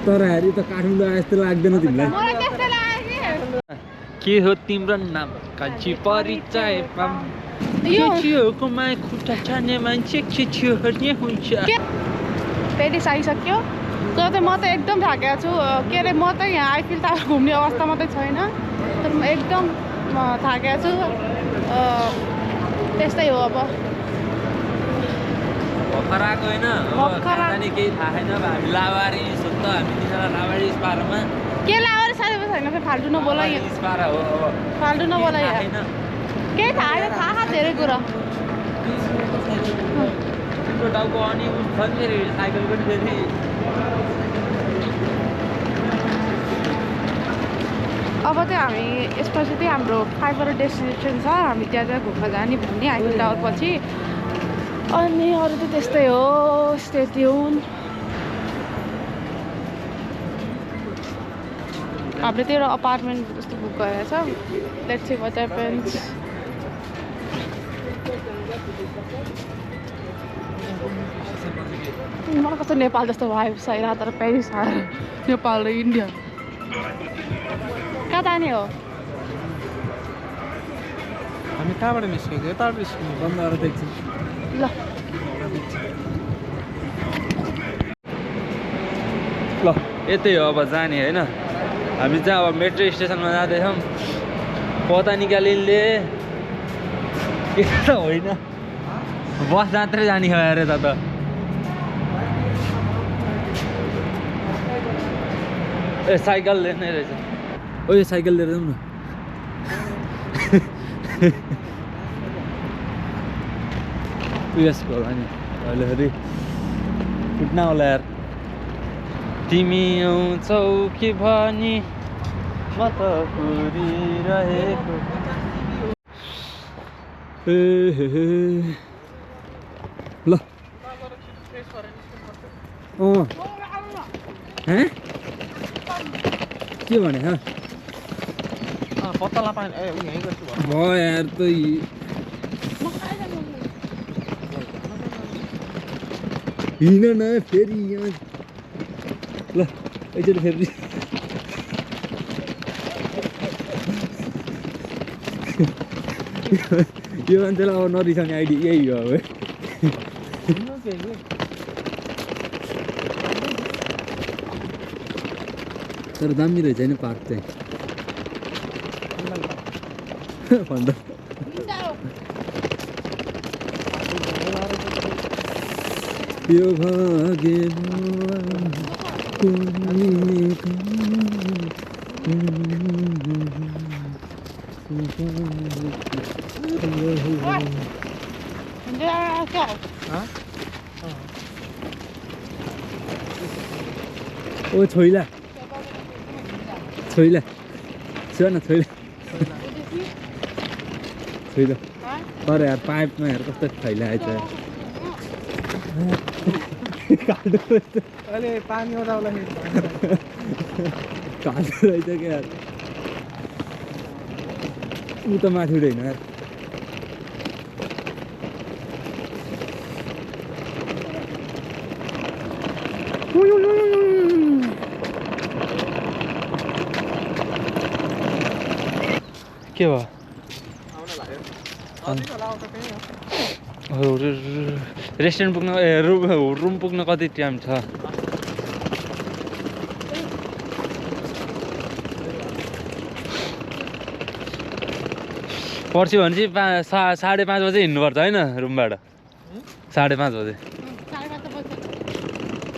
तर हेरी त काठमाडौँ आए जस्तो लाग्दैन तिमीलाई के हो तिम्रो नाम कान्छी परिचय पाम छेउमा खुट्टा छाने मान्छे छेउ हर्ने हुन्छ पेरिस आइसक्यो तर चाहिँ म त एकदम थाकेको छु के अरे म त यहाँ आइफिल टावर घुम्ने अवस्थामा चाहिँ छैन तर म एकदम थाकेको छु त्यस्तै हो अब भर्खर आएको होइन जाने केही थाहा छैन अब हामी लावारी सोध्छ हामी तिनीहरू लावारी पारमा के लावारी साह्रै छैन फाल्टु नबोला पारा हो अब फाल्टु नबोला केही थाहा छैन थाहा धेरै कुरा तिम्रो टाउको अनि उठ्छ फेरि साइकल पनि फेरि अब चाहिँ हामी यसपछि चाहिँ हाम्रो फाइभवटा डेस्टिनेसन छ हामी त्यहाँ त्यहाँ घुम्न जाने भन्ने आइफिल टावर पछि अनि अरू चाहिँ त्यस्तै हो स्टे ट्युन हामीले त्यो एउटा अपार्टमेन्ट जस्तो बुक गरेको छ लेट्स सी व्हाट ह्यापन्स मलाई कस्तो नेपाल जस्तो भाइब्स आइरहेको तर पेरिस आएर नेपाल र इन्डिया कहाँ जाने हो हामी कहाँबाट निस्केको यताबाट निस्किनु बन्द गरेर देख्छु ल ल यतै हो अब जाने होइन हामी चाहिँ अब मेट्रो स्टेसनमा जाँदैछौँ पता निकालिले के त होइन बस मात्रै जाने हो अरे त ए साइकल लिने रहेछ ओ यो साइकल लिएर जाउँ न उयसको होला नि अहिले फेरि उठ्न होला यार तिमी आउँछौ कि भनी म त कुरिरहेको ल के भने पत्ता पाएन ए यहीँ गर्छु भयो यार त हिँड न फेरि यहाँ ल एकचोटि फेरि यो मान्छेलाई अब नरिसाउने आइडी यही हो अब तर दामी रहेछ होइन पार्क चाहिँ भन्दा यो भाग्य ओ छोइला छोइला सुन न छोइला छोइला तर यार पाइपमा हेर कस्तो फैलाएछ अहिले पानी उठाउँदाखेरि कालो रहेछ क्या यार ऊ त माथि उठेन यार के भयो रेस्टुरेन्ट पुग्न रुम पुग्न कति टाइम छ पर्सि भने चाहिँ 5:30 बजे हिँड्नुपर्छ होइन रुमबाट 5:30 बजे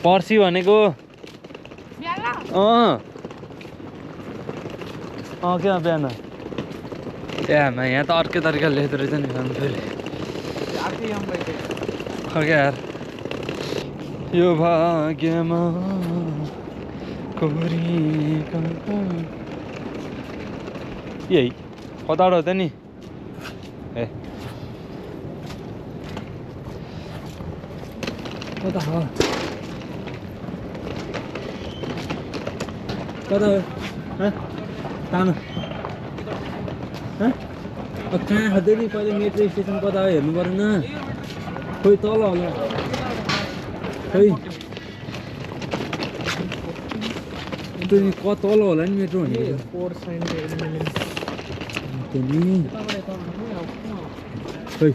पर्सि भनेको क्या बिहान ए आमा यहाँ त अर्कै तरिकाले लेख्दो रहेछ नि फेरि क्या यार यो भाग्यमा यही कताबाट हो त नि ए कता हो कता हो तामा कहाँ खाँदै नि पहिले मेट्रो स्टेसन कता हो हेर्नु परेन खोइ तल होला खोइ त्यो नि तल होला नि मेट्रो भनेको फोर साइन त्यो नि खै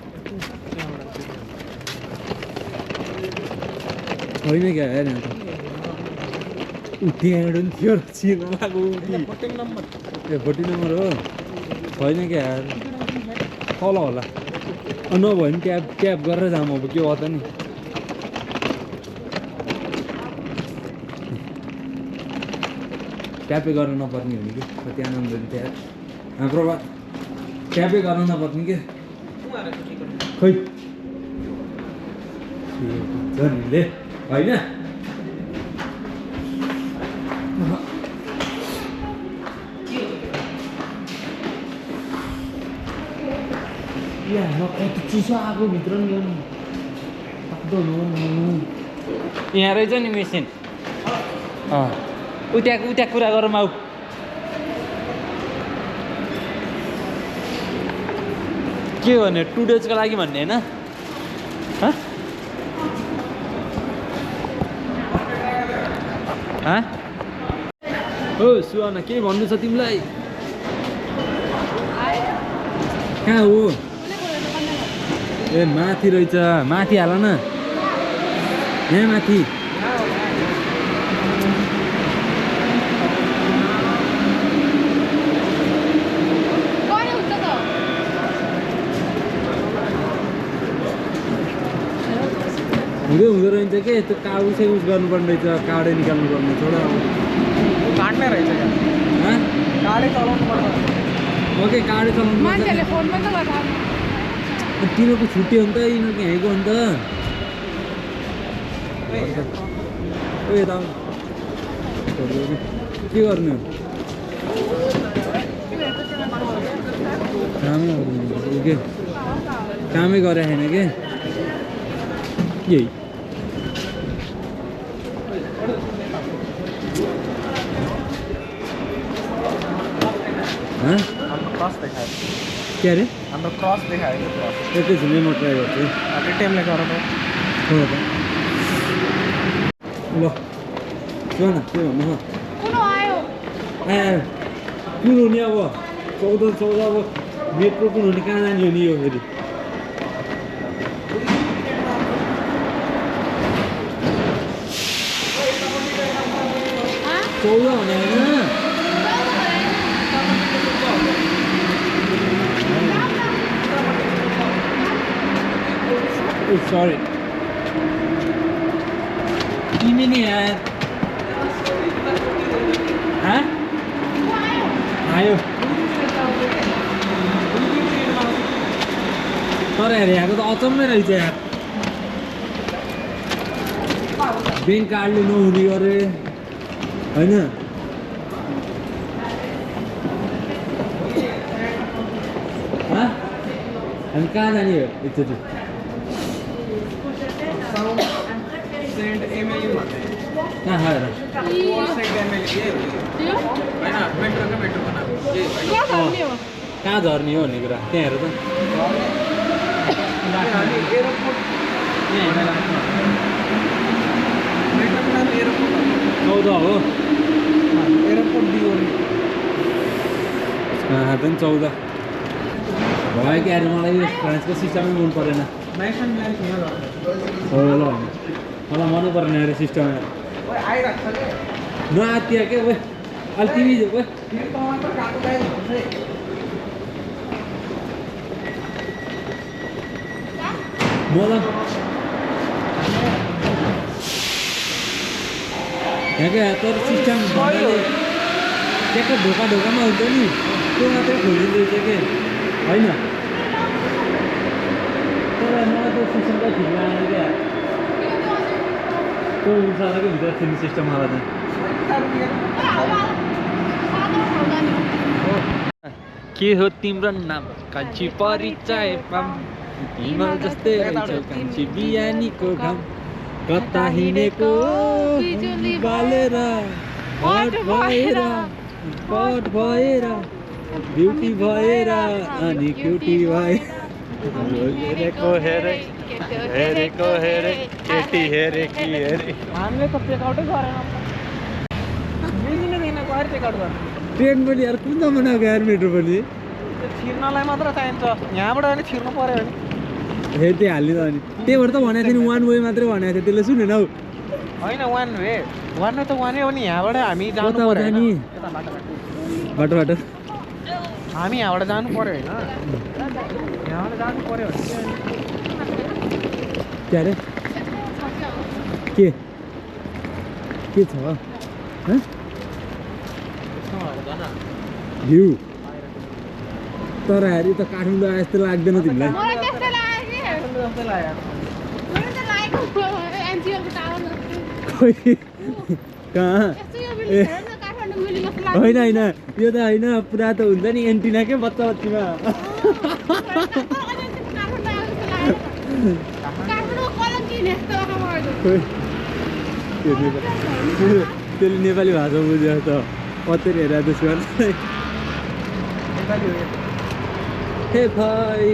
होइन क्या हेर यहाँ त त्यहाँबाट पनि थियो चिर्लाको ए 14 नम्बर हो होइन क्या यार तल होला नभए पनि क्याब गरेर जाऊँ अब के हो त नि क्यापै गर्न नपर्ने हो नि कि त्यहाँ नम्बर त्यहाँ हाम्रो क्यापै गर्न नपर्ने के खै झन्ले होइन कति चिसो आएको भित्र नि यहाँ रहेछ नि मेसिन उता कुरा गरौँ आऊ के भने 2 डेजको लागि भन्ने होइन हो सुहाना के भन्नु छ तिमीलाई कहाँ हो ए माथि रहेछ माथि हाल न यहाँ माथि हुँदो रहेछ के त्यो काउ चाहिँ उस गर्नुपर्ने रहेछ काडै निकाल्नु पर्ने छोडा अब काट्ने रहेछ गाडी चलाउनु पर्छ ओके काडै चलाउनु मान्छेले फोनमा त गर्दा तिनीहरूको छुट्टी हो नि त यिनीहरूको यहीँको हो नि त ए त के गर्ने हो कामै गरे छैन के यही क्रस देखायो के अरे हाम्रो क्रस देखायो क्रस एकैछिन म ट्राई गर्छु एटिएमले गरेर हो त ल सुन के भन्नु कुन आयो आयो कुन हुने अब 14 अब मेट्रो कुन हुने कहाँ जाने हो नि यो फेरि चौध भने होइन सरी तिमी नि यार आयो तर हेर यहाँको त अचम्मै रहेछ यार ब्याङ्क कार्डले नहुने गरे होइन हामी कहाँ जाने हो एकचोटि कहाँ खाएर कहाँ झर्ने हो भन्ने कुरा त्यहाँ हेर त चौध हो एयरपोर्ट दियो त नि 14 भयो कि अरे मलाई यो फ्रान्सको सिस्टमै मन परेन हो ल मलाई मनै परेन अरे सिस्टम नआत्तिया के ओ अहिले तिमी मलाई यहाँको तर सिस्टम त्यहाँको ढोकामा हुन्छ नि त्यो मात्रै खोलिँदैछ कि होइन तर मलाई त्यो सिस्टम त ठिक लागेन क्या त्यो उसालाकै हुन्छ फेरि सिस्टम मलाई चाहिँ के हो तिम्रो नाम कान्छी परिचय पाम हिमाल जस्तै रहेछौ कान्छी बिहानीको घाम कता हिँडेको बिजुली बालेर हट भएर ब्युटी भएर अनि क्युटी भए हेरेको हेरे हेरेको हेरे केटी हेरे कि हेरे हामीले त चेकआउटै गरेन कसरी चेकआउट गर्ने ट्रेन पनि यार कुन त बनाएको यार मेट्रो पनि त्यो छिर्नलाई मात्र चाहिन्छ यहाँबाट अनि छिर्नु पर्यो भने हे त्यो हाल्ने त अनि त्यही भएर त भनेको थिएँ नि वान वे मात्रै भनेको थिएँ त्यसले सुनेन हौ होइन वान वे त वान वे हो नि यहाँबाट हामी जानु कता पर्यो जाने? होइन? यता बाटो बाटो हामी यहाँबाट जानु पर्यो होइन यहाँबाट जानु पर्यो भने के अरे के छ हँ? भ्यू तर हेरी त काठमाडौँ आए जस्तो लाग्दैन तिमीलाई मलाई त्यस्तो लाग्यो जस्तै लाग्यो मलाई त लागेको एनजिओको टावर जस्तो खोइ कहाँ यस्तो यो बिल्डिङ हेर न काठमाडौँ बिल्डिङ जस्तो लाग्यो होइन होइन यो त होइन पुरा त हुन्छ नि एन्टिना के बच्चा बच्चीमा काठमाडौँ कलङ्की नि यस्तो लगाएको खोइ त्यसले नेपाली भाषा बुझ्यो त कतै हेरेर त्यसो नेपाली हो यो। हे भाइ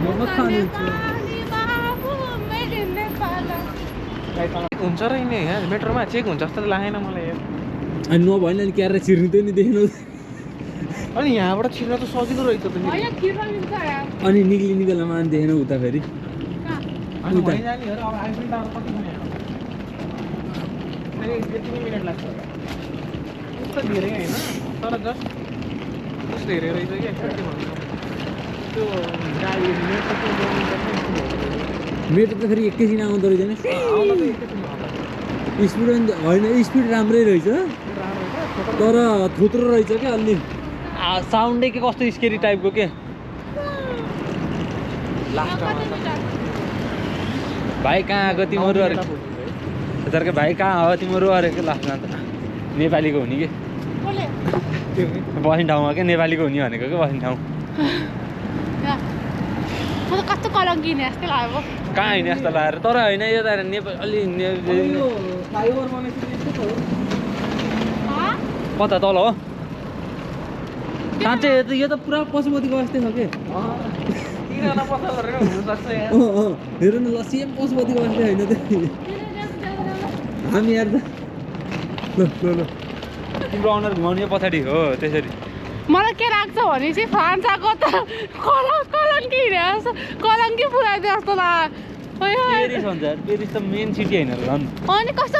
मोमो खानुहुन्छ हुन्छ र यिनी यहाँ मेट्रोमा चेक हुन्छ जस्तो त लागेन मलाई यो अनि नभएन नि क्यारेर छिर्नु त्यो नि देख्नु अनि यहाँबाट छिर्न त सजिलो रहेछ त नि अनि निक्लिने बेलामा अनि देखेन उता फेरि अनि उता। वहीँ जाने हो र अब आइफिल टावर कति पनि आयो फेरि यति नै मिनट लाग्छ उस्तो धेरै होइन तर जस्ट उस्तो धेरै रहेछ कि एक्चुअली भन्नु त्यो गाडी मेट्रो त्यो मेरो त फेरि एकैछिन आउँदो रहेछ नि आउँदा त एकैछिनमा आउँदा स्पिड होइन स्पिड राम्रै रहेछ राम्रो छ तर थुत्रो रहेछ क्या अलि साउन्डै के कस्तो स्केरी टाइपको के भाइ कहाँ आएको तिमीहरू अरे यताको भाइ कहाँ हो तिमीहरू अरे के लास्टमा त नेपालीको हुने कि बस्ने ठाउँमा क्या नेपालीको हुने भनेको क्या बस्ने ठाउँ कस्तो कलङ्की नि जस्तो लाग्यो कहाँ होइन यस्तो लगाएर तर होइन यो त नेपाल अलि फ्लाइओभर बनाएपछि यस्तो त हो कता तल हो साँच्चै यो त पुरा पशुपतिको जस्तै छ के किन पसल गरेर हुनुपर्छ यहाँ हेर न ल सेम पशुपतिको जस्तै होइन त हामी यार त ल ल ल तिम्रो अनुहार घुमाउने पछाडि हो त्यसरी मलाई के लाग्छ भने चाहिँ फ्रान्सको त कलङ्की कलङ्की पुऱ्याइदियो जस्तो पेरिस भन्छ यार पेरिस त मेन सिटी होइन र झन् अनि कस्तो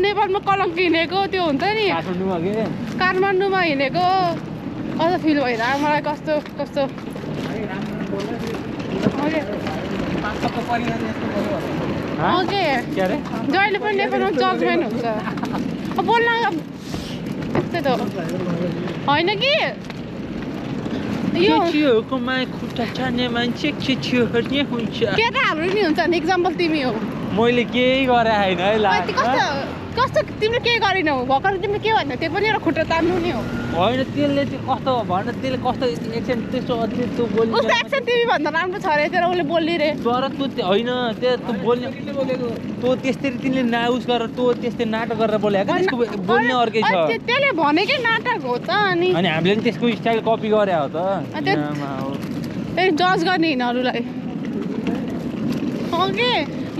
नेपालमा कलङ्की हिँडेको त्यो हुन्छ नि काठमाडौँमा के काठमाडौँमा हिँडेको अझ फिल भइरहेको मलाई कस्तो कस्तो ओके के अरे जहिले पनि नेपालमा जजमेन्ट हुन्छ बोल्न त्यस्तै त होइन कि यो छेउमा खुट्टा छाने मान्छे छेउने हुन्छ केटाहरू नि हुन्छ नि इक्जाम्पल तिमी हो मैले केही गरे होइन है ला कस्तो कस्तो तिमीले के गरेनौ भर्खर तिमीले के भन्यौ त्यो पनि एउटा खुट्टा तान्नु नि हो होइन त्यसले चाहिँ कस्तो भन त्यसले कस्तो एक्सन त्यस्तो अझै तँ बोल्ने उसको एक्सन तिमी भन्दा राम्रो छ अरे तर उसले बोल्ने रे तर तँ होइन त्यो तँ बोल्ने तँ त्यस्तै तिमीले नाउस गरेर तँ त्यस्तै नाटक गरेर बोलेको त्यसको बोल्ने अर्कै छ त्यसले भनेकै नाटक हो त अनि हामीले पनि त्यसको स्टाइल कपी गरे हो त त्यही जज गर्ने यिनीहरूलाई ओके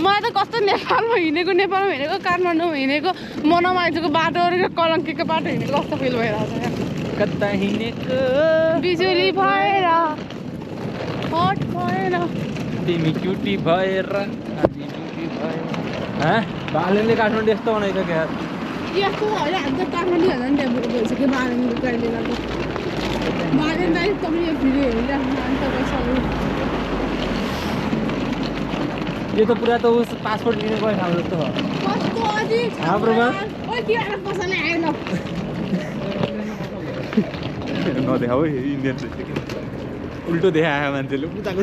मलाई त कस्तो नेपालमा हिँडेको काठमाडौँमा हिँडेको मनोमाइजको बाटो कलङ्कीको बाटो हिँडेको कस्तो फिल भइरहेको छ कता हिँडेको बिजुली भएर हट भएर तिमी क्युटी भएर बालेनले काठमाडौँ यस्तो बनाइसक्यो यार यस्तो होइन हामी त काठमाडौँ हेर्दा नि डेभलप भइसक्यो बालेनको कारणले गर्दा बालेन दाइ तपाईँ यो भिडियो हेरिराख्नु अनि तपाईँ सबै यो त पुरा त उस पासपोर्ट लिने गयो ठाउँ जस्तो हो कस्तो अजिब छ हाम्रोमा? ओइ के आएर पसले आएन नदेखाऊ है इन्डियन उल्टो देखायो मान्छेले उताको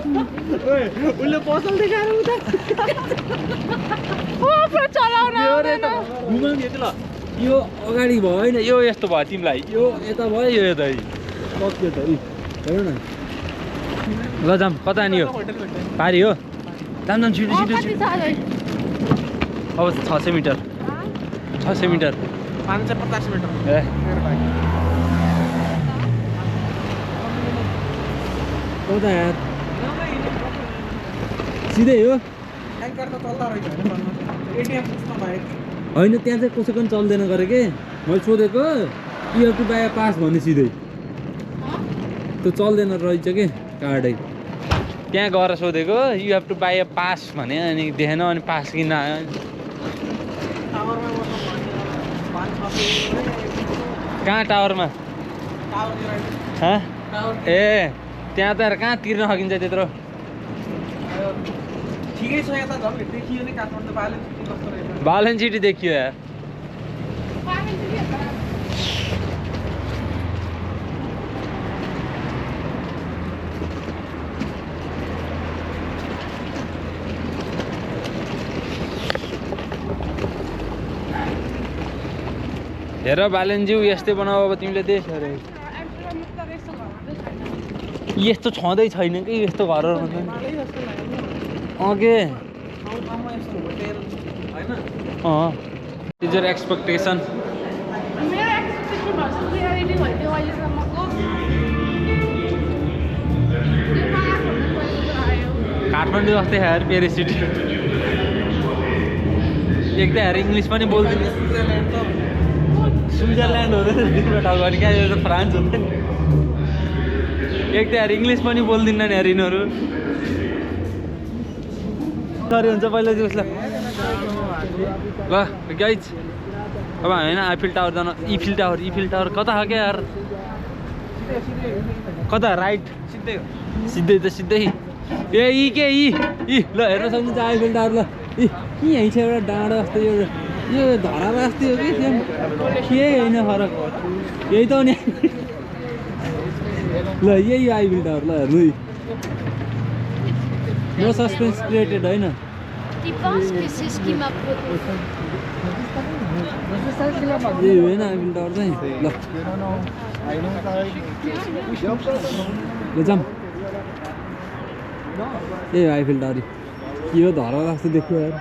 उसले पसल देखाएर उता ओ पुरा चलाउन यो रे त घुमाउने ल यो अगाडि भएन यो यस्तो भयो तिमीलाई यो यता भयो यो यता सक्यो त हेर न ल जाम कता नि यो पारी हो जाम छिटो छिटो कति छ अझै अब 600 मिटर 600 मिटर 550 मिटर ए कता यार सिधै हो ट्याङ्कर त चल्दा रहेछ होइन एटिएम सिस्टम बाहेक होइन त्यहाँ चाहिँ कसैको पनि चल्दैन गरे के मैले सोधेको you have to buy a pass भने सिधै त्यो चल्दैन रहेछ कि कार्डै त्यहाँ गएर सोधेको you have to buy a pass भने अनि देखेन अनि पास किन्न आयो टावरमा बस्नु कहाँ टावरमा हाँ ए त्यहाँ त कहाँ तिर्न सकिन्छ त्यत्रो ठिकै छ यता झन् देखियो नि काठमाडौँ बालेन सिटी कस्तो रहेछ बालन सिटी देखियो यार हेर बालनज्यू यस्तै बनाऊ अब तिमीले देश अरे यस्तो छँदै छैन कि यस्तो घरहरू के इज योर एक्सपेक्टेसन मेरो एक्सपेक्टेसन भर्सेस रियालिटी भइदियो अहिलेसम्मको काठमाडौँ जस्तै यार पेरिस सिटी एक त यार इङ्ग्लिस पनि बोल्दैन स्विजरल्यान्ड हो र ठाउँ अनि क्या यो फ्रान्स हुन्छ नि एक त यार इङ्ग्लिस पनि बोल्दिनँ नि यार यिनीहरू सरी हुन्छ पहिला चाहिँ उसलाई ल गाइज अब होइन आइफिल टावर जान इफिल टावर कता हो क्या यार कता राइट सिधै हो सिधै त सिधै ए यी के यी ल हेर्न सक्नुहुन्छ आइफिल टावर ल यहीँ छ एउटा डाँडो जस्तो एउटा यो धरा जस्तै हो कि सेम के होइन फरक यही त हो नि ल यही आइफिल टावर ल हेर्नु नो सस्पेन्स क्रिएटेड होइन Tu penses que c'est ce qui m'a proposé? यही होइन आइफिल टावर चाहिँ ल जाऊँ ए आइफिल टावर के हो धरा जस्तो देख्यो यार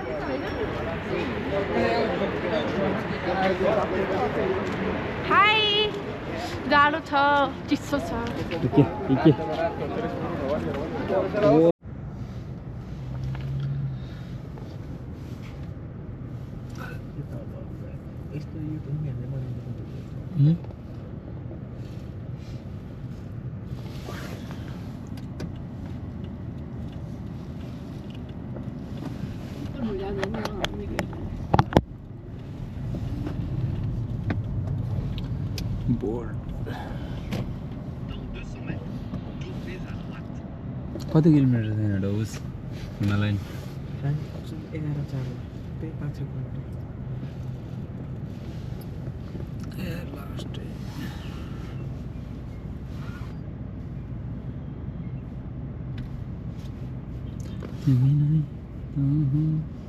हाई जाडो छ चिसो छ के कति किलोमिटर छ यहाँ डोस हिमालयन 11 4 त्यही 5 किलोमिटर लास्ट तिमी नै